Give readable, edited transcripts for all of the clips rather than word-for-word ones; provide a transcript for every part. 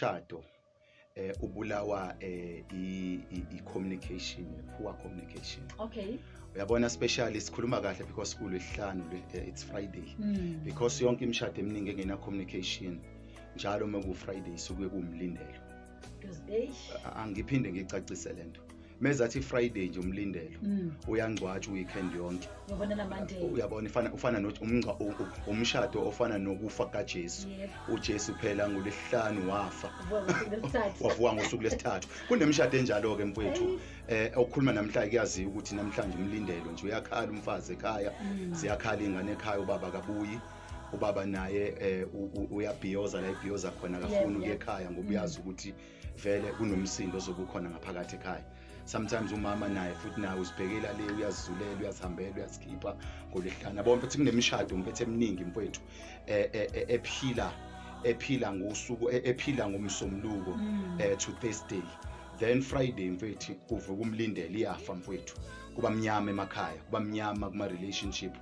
Umshado ubulawa i communication, poor communication. Uyabona, especially sikhuluma kahle because kulwesihlanu, it's Friday, because yonke imishado eminingi engena communication njalo uma ku Friday suke kuwumlindelo. Eish. Angiphinde ngicacise lento. Mezathi Friday nje umlindelo uyangcwatshwa weekend yonke. Uyabona na Monday. Uyabona, ifana ufana umshado ofana nokufa kaJesu. UJesu phela ngolwesihlanu wafa. Uvuka ngosuku lwesithathu. Wavuka ngosuku lesithathu. Kunemishado enjalo ke, mfowethu. Okukhuluma namhlanje kuyaziwa ukuthi namhlanje umlindelo nje uyakhala umfazi ekhaya, ziyakhala ingane ekhaya, ubaba kabuyi. Ubaba naye uyabhiyoza la ebhiyoza khona, akafuni ukuya ekhaya ngoba uyazi ukuthi vele kunomsindo ozobe ukhona ngaphakathi ekhaya. Sometimes umama naye futhi naye uzibhekela le, uyazizulela, uyazihambela, uyazikhipha ngolwesihlanu. Yabo mfethu, kunemishado mfethu eminingi mfowethu ephila ngosuku, ephila ngomsombuluko to Thursday, then Friday mfethu kuvuka umlindelo, iyafa mfowethu, kuba mnyama emakhaya, kuba mnyama kuma relationship.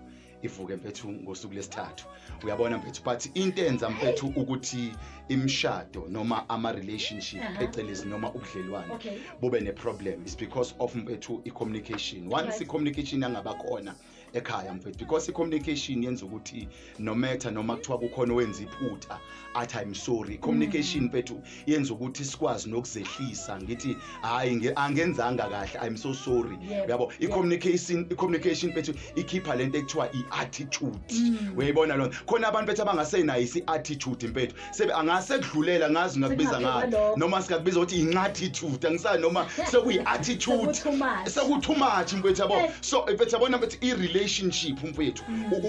Ivuke mfethu ngosuku lesithathu, uyabona mfethu. But into enza mfethu ukuthi imishado noma ama relationship, phecelezi noma ubudlelwane, bube ne problem is because of mfethu i-communication. Once i-communication yangabakhona ekhaya mfethu, because i-communication yenza ukuthi no matter noma kuthiwa kukhona owenza iphutha, athi, "I'm sorry." Communication mfethu yenza ukuthi sikwazi nokuzehlisa, ngithi, "Hayi, angenzanga kahle, I'm so sorry." Uyabo, i-communication mfethu ikhipha lento ekuthiwa i-attitude. Uyayibona lona, khona abantu bethu abangasenayo isi-attitude mfethu, sebe angase kudlulela, ngazi ngakubiza Sekungaphezu ngani, kwalokho. noma singakubiza ukuthi i-attitude, angisazi noma sekuyi-attitude. Seku-too much. Seku-too much mfethu, yabo. So mfethu, yabona mfethu, i-relationship mfethu,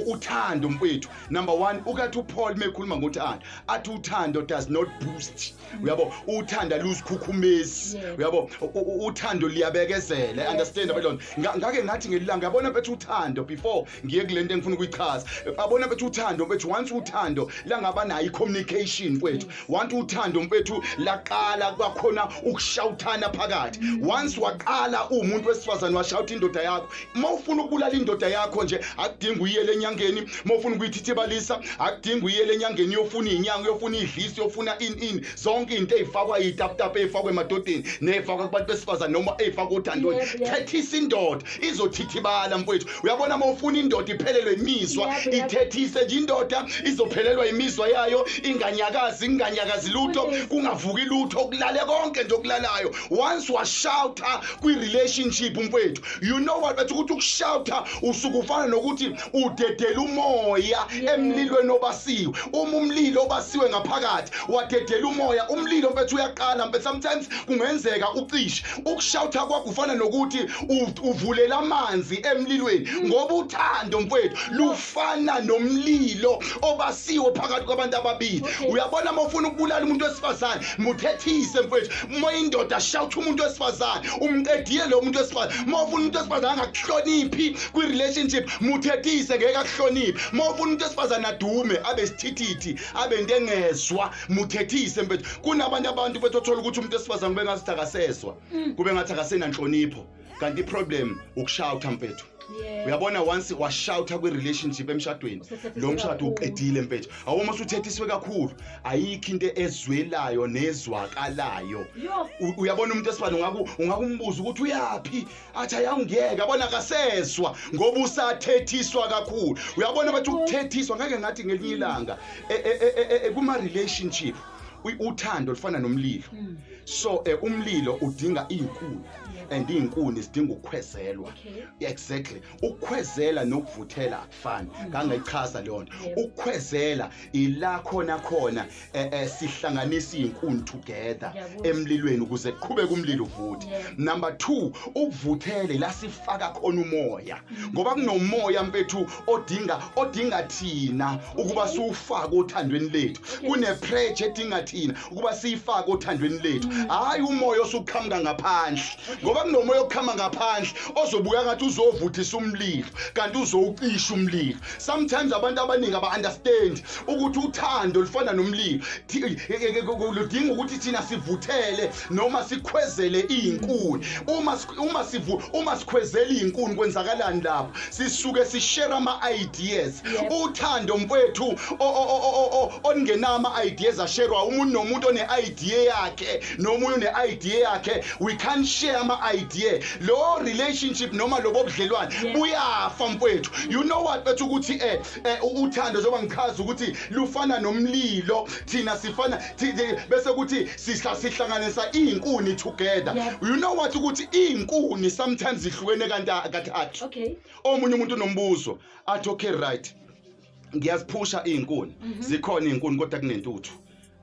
uthando mfethu, number one, ukathi uPaul mekhuluma ngothando athi uthando does not boast, uyabo, uthanda luzikhukhumezi. Uyabo, uthando liyabekezela. Understand abelona? Ngake ngathi ngelilanga, yabona mfethu, uthando, before ngiye kulento engifuna ukuyichaza, yabona mfethu, uthando mfethu, once uthando langaba nayo i-communication mfethu, once uthando mfethu laqala kwakhona ukushawuthana phakathi, once waqala uwumuntu wesifazane washawutha indoda yakho, uma ufuna ukubulala indoda yakho nje akudingi uyiyele enyangeni, uma ufuna ukuyithithibalisa akudingi uyiyele enyangeni, uyofuna iy'nyanga, uyofuna iy'dlisi, uyofuna ini ini, zonke iy'nto ey'fakwa iy'taputapu, ey'fakwa emadodeni ney'fakwa kubantu besifazane noma ey'fakwa othandweni. Thethisa indoda, izothithibala mfowethu. Uyabona, uma ufuna indoda iphelelwe imizwa, ithethise nje indoda, izophelelwa imizwa yayo, inganyakazi, inganyakazi lutho, kungavuki lutho, kulale konke nje okulalayo. Once washouta kwi-relationship mfowethu, you know what bathi, ukuthi ukushouta usuke ufana nokuthi udedela umoya emlilweni obasiwe. Uma umlilo obasiwe ngaphakathi wadedela umoya, umlilo mfethu uyaqala mfethu, sometimes kungenzeka ucishe. Ukushouta kwakho ufana nokuthi uvulela amanzi emlilweni, ngoba uthando mfethu lufana nomlilo obasiwe phakathi kwabantu ababili. Uyabona, uma ufuna ukubulala umuntu wesifazane, muthethise mfethu. Uma indoda shout umuntu wesifazane, umqedile lo muntu wesifazane. Uma ufuna umuntu wesifazane angakuhloniphi kwi-relationship, muthethise, ngeke akuhloniphe. Uma ufuna umuntu wesifazane adume, abe sithithithi, abe into engezwa, muthethise mfethu. Kunabanye abantu mfethu othola ukuthi umuntu wesifazane kube ngathi akasezwa, kube ngathi akasenanhlonipho, kanti i-problem ukushouta mfethu. Uyabona, once washouta kwi-relationship emshadweni, Usethethiswe lo mshado kakhulu. uqedile mfethu. Awuma usuthethiswe kakhulu, ayikho into ezwelayo nezwakalayo. Yo. Uyabona, umuntu wesifazane ungakumbuza ukuthi uyaphi, athi ayawungiyeka. Yabona, akasezwa ngoba usathethiswa kakhulu. Uyabona, bathi ukuthethiswa, ngeke ngathi ngelinye ilanga kuma-relationship uthando lufana nomlilo. So umlilo udinga iy'nkuni and iy'nkuni zidinga ukukhwezelwa. Exactly, ukukhwezela nokuvuthela akufani. Ngangayichaza leyo nto. Ukukhwezela ila khona khona sihlanganisa iy'nkuni together emlilweni ukuze kuqhubeke umlilo uvuthe. Number 2, ukuvuthele la sifaka khona umoya, ngoba kunomoya mfethu odinga thina ukuba siwufake othandweni lethu. Kune pressure edinga thina ukuba siyifake othandweni lethu, hayi umoya osuqhamuka ngaphandle, ngoba kunomoya oqhama ngaphandle ozobuya ngathi uzovuthisa umlilo kanti uzowucisha umlilo. Sometimes abantu abaningi aba-understand ukuthi uthando lufana nomlilo, ludinga ukuthi thina sivuthele noma sikhwezele iy'nkuni. Uma sikhwezela iy'nkuni, kwenzakalani lapho? Sisuke sishare ama-ideas. Uthando mfethu olungenama ideas asherwa, umuntu Umuntu nomuntu one-idea yakhe, nomunye une-idea yakhe, we can't share ama-idea. Lo relationship noma lobo budlelwane buyafa mfowethu. You know what mfethu, ukuthi uthando, njengoba ngichaza ukuthi lufana nomlilo, thina sifana bese kuthi sihlanganisa iy'nkuni together. You know what, ukuthi iy'nkuni sometimes zihlukene kathathu. Omunye umuntu unombuzo, athi, "Okay, right, ngiyaziphusha iy'nkuni, zikhona iy'nkuni kodwa kunentuthu,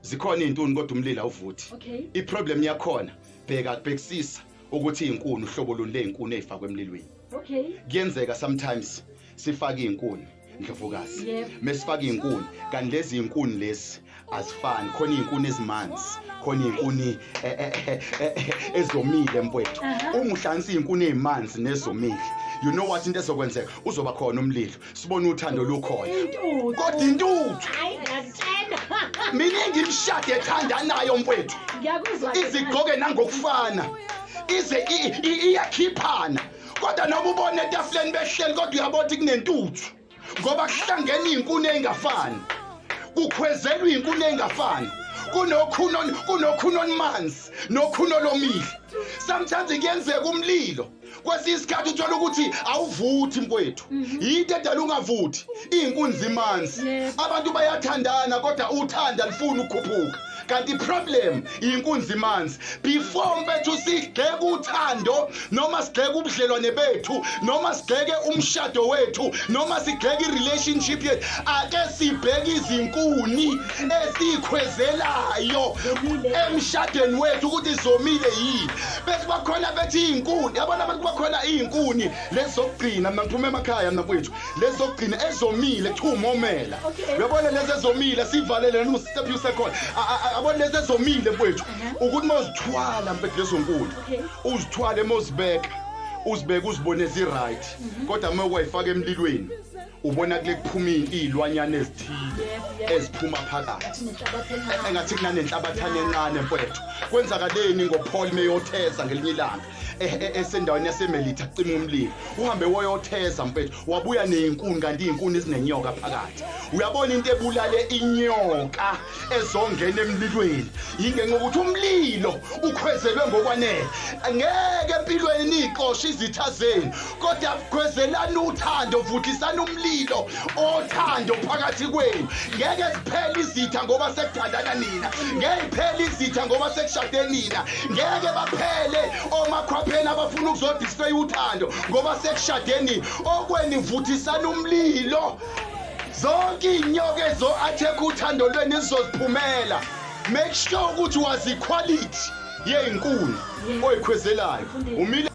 zikhona iy'ntuni kodwa umlilo awuvuthi." I-problem yakhona, bheka, bhekisisa ukuthi iy'nkuni uhlobo luni ley'nkuni ey'fakwe emlilweni. Kuyenzeka sometimes sifake iy'nkuni, Ndlovukazi, mesifake iy'nkuni, kanti lezi iy'nkuni lezi azifani. Khona iy'nkuni ezimanzi, khona iy'nkuni ezomile mfowethu. Uma uhlanganisa iy'nkuni ey'manzi nezomile, you know what into ezokwenzeka? Uzoba khona umlilo, sibone uthando lukhona. Intuthu. Kodwa intuthu. Hayi, ngiyakutshela. Miningi imishado ethandanayo mfowethu, Ngiyakuzwa. izigqoke nangokufana, ize iyakhiphana, kodwa noma ubone etafuleni behleli, kodwa uyabona ukuthi kunentuthu, ngoba kuhlangene iy'nkuni ey'ngafani, kukhwezelwa iy'nkuni ey'ngafani. Kunokhuni olumanzi nokhuni olomile. Sometimes kuyenzeka umlilo kwesinye isikhathi uthola ukuthi awuvuthi mfowethu. Yinto edala ungavuthi, iy'nkuni zimanzi. Abantu bayathandana kodwa uthanda lifuna ukukhuphuka, kanti i-problem iy'nkuni zimanzi. Before mfethu sigxeke uthando noma sigxeke ubudlelwane bethu noma sigxeke umshado wethu noma sigxeke i-relationship yethu, ake sibheke izinkuni esiyikhwezelayo emshadweni wethu ukuthi zomile yini. Bese bakhona bethi iy'nkuni, yabona abantu, bakhona iy'nkuni lezi zokugcina. Mina ngiphuma emakhaya mina mfowethu, lezi zokugcina ezomile kuthiwa umomela. Uyabona lezi ezomile, sivalele noma step usekhona. Yabona lezi ezomile mfowethu, ukuthi uma uzithwala mfethu lezo nkuni, uzithwale, uma uzibeka, uzibeke, uzibone zi-right, kodwa uma wayifaka emlilweni ubona kule kuphuma iy'lwanyana ezithile eziphuma phakathi. Nenhlabathi encane. Engathi kunanenhlabathane encane mfowethu. Kwenzakaleni ngoPaul meyotheza ngelinye ilanga esendaweni yaseMelitha, kucima umlilo? Uhambe woyotheza mfethu, wabuya ney'nkuni, kanti iy'nkuni zinenyoka phakathi. Uyabona into ebulale inyoka ezongena emlilweni yingenxa yokuthi umlilo ukhwezelwe ngokwanele. Ngeke empilweni niyixoshe izitha zenu, kodwa khwezelani uthando, vuthisani umlilo othando phakathi kwenu. Ngeke ziphele izitha ngoba sekuthandana nina, ngeke iphele izitha ngoba sekushade nina, ngeke baphele omakhwapheni abafuna ukuzodisplay uthando ngoba sekushade nina. Okweni vuthisani umlilo, zonke iy'nyoka ezo-attack uthando lwenu zizoziphumela. Make sure ukuthi wazi iquality yey'nkuni oyikhwezelayo umile.